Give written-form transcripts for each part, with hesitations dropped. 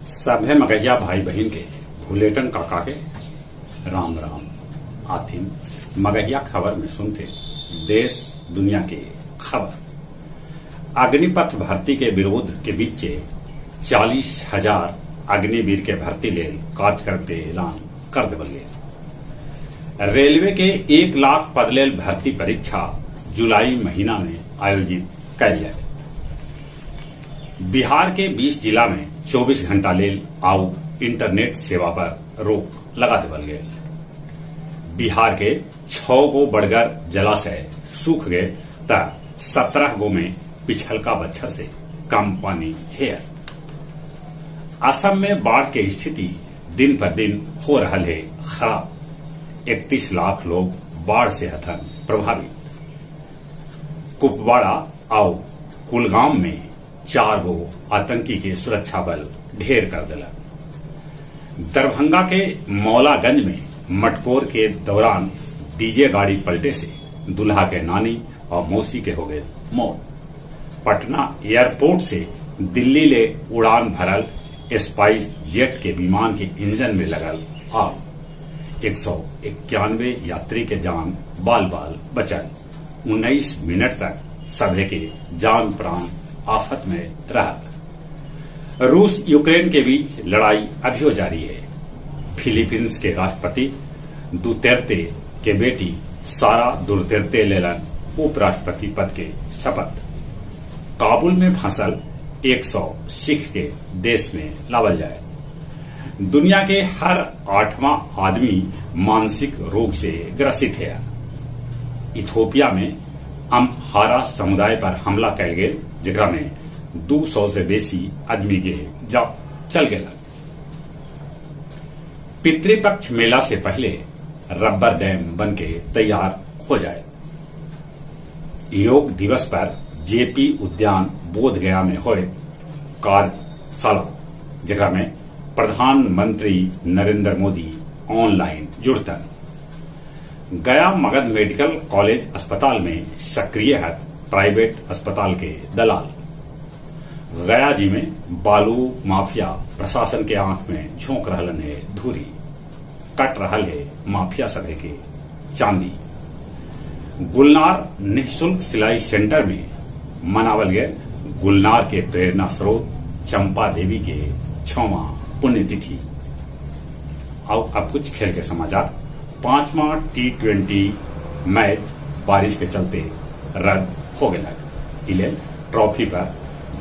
सभे मगहिया भाई बहिन के भुलेटन काका के राम राम। आथिन मगहिया खबर में सुनते देश दुनिया के खबर। अग्निपथ भर्ती के विरोध के बीचे 40,000 अग्निवीर के भर्ती लेल कार्यक्रम के ऐलान कर देवल गेल। रेलवे के 1 लाख पद लेल भर्ती परीक्षा जुलाई महीना में आयोजित कैल जाए। बिहार के 20 जिला में 24 घंटा लेल आउ इंटरनेट सेवा पर रोक लगा देवल गेल। बिहार के 6 गो बड़गर जलाशय सूख गए त 17 गो में पिछलका बच्छर से कम पानी है। असम में बाढ़ के स्थिति दिन पर दिन हो रहा है खराब। 31 लाख लोग बाढ़ से हथन प्रभावित। कुपवाड़ा आउ कुलगाम में 4 गो आतंकी के सुरक्षा बल ढेर कर दिला। दरभंगा के मौलागंज में मटकोर के दौरान डीजे गाड़ी पलटे से दुल्हा के नानी और मौसी के हो गए मौत। पटना एयरपोर्ट से दिल्ली ले उड़ान भरल स्पाइस जेट के विमान के इंजन में लगल आग। 191 यात्री के जान बाल बाल बचल। 19 मिनट तक सभे के जान प्राण आफत में रहा। रूस यूक्रेन के बीच लड़ाई अभियो जारी है। फिलीपींस के राष्ट्रपति दुतेर्ते के बेटी सारा दुतेर्ते लेलन उपराष्ट्रपति पद के शपथ। काबुल में फंसल 100 सिख के देश में लावल जाए। दुनिया के हर 8वां आदमी मानसिक रोग से ग्रसित है। इथोपिया में अमहारा समुदाय पर हमला कैल गेल, जेकरा में 200 से बेसी आदमी के जा चल गया। पितृपक्ष मेला से पहले रबर डैम बन के तैयार हो जाए। योग दिवस पर जेपी उद्यान बोध गया में होए कार्यशाला, जेकरा में प्रधानमंत्री नरेंद्र मोदी ऑनलाइन जुड़तन। गया मगध मेडिकल कॉलेज अस्पताल में सक्रिय है प्राइवेट अस्पताल के दलाल। गया जी में बालू माफिया प्रशासन के आंख में झोंक रहलन है धूरी, कट रहल है माफिया सभे के चांदी। गुलनार निःशुल्क सिलाई सेंटर में मनावल गए गुलनार के प्रेरणा स्रोत चंपा देवी के 6वां पुण्यतिथि। और अब कुछ खेल के समाचार। 5वां T20 match बारिश के चलते रद्द हो गया। इले ट्रॉफी पर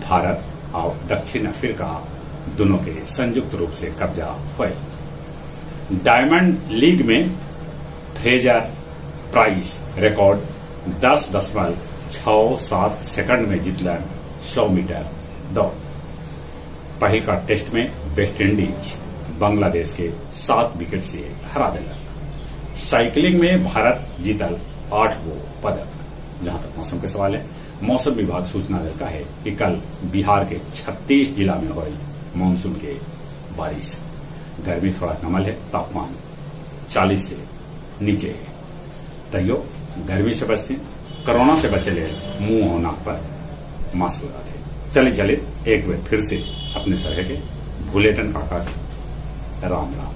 भारत और दक्षिण अफ्रीका दोनों के संयुक्त रूप से कब्जा हुए। डायमंड लीग में फ्रेजर प्राइस रिकॉर्ड 10.67 सेकंड में जीतलन 100 मीटर दौड़। पहल का टेस्ट में वेस्ट इंडीज बांग्लादेश के 7 विकेट से हरा दिलक। साइकिलिंग में भारत जीतल 8 गो पदक। जहां तक मौसम के सवाल है, मौसम विभाग सूचना देता है कि कल बिहार के 36 जिला में हुई मानसून के बारिश। गर्मी थोड़ा कमल है, तापमान 40 से नीचे है। तैयो गर्मी से बचते, कोरोना से बचे ले मुंह और नाक पर मास्क लगाते। चले चले एक बार फिर से अपने सर के भुलेटन काका के राम राम।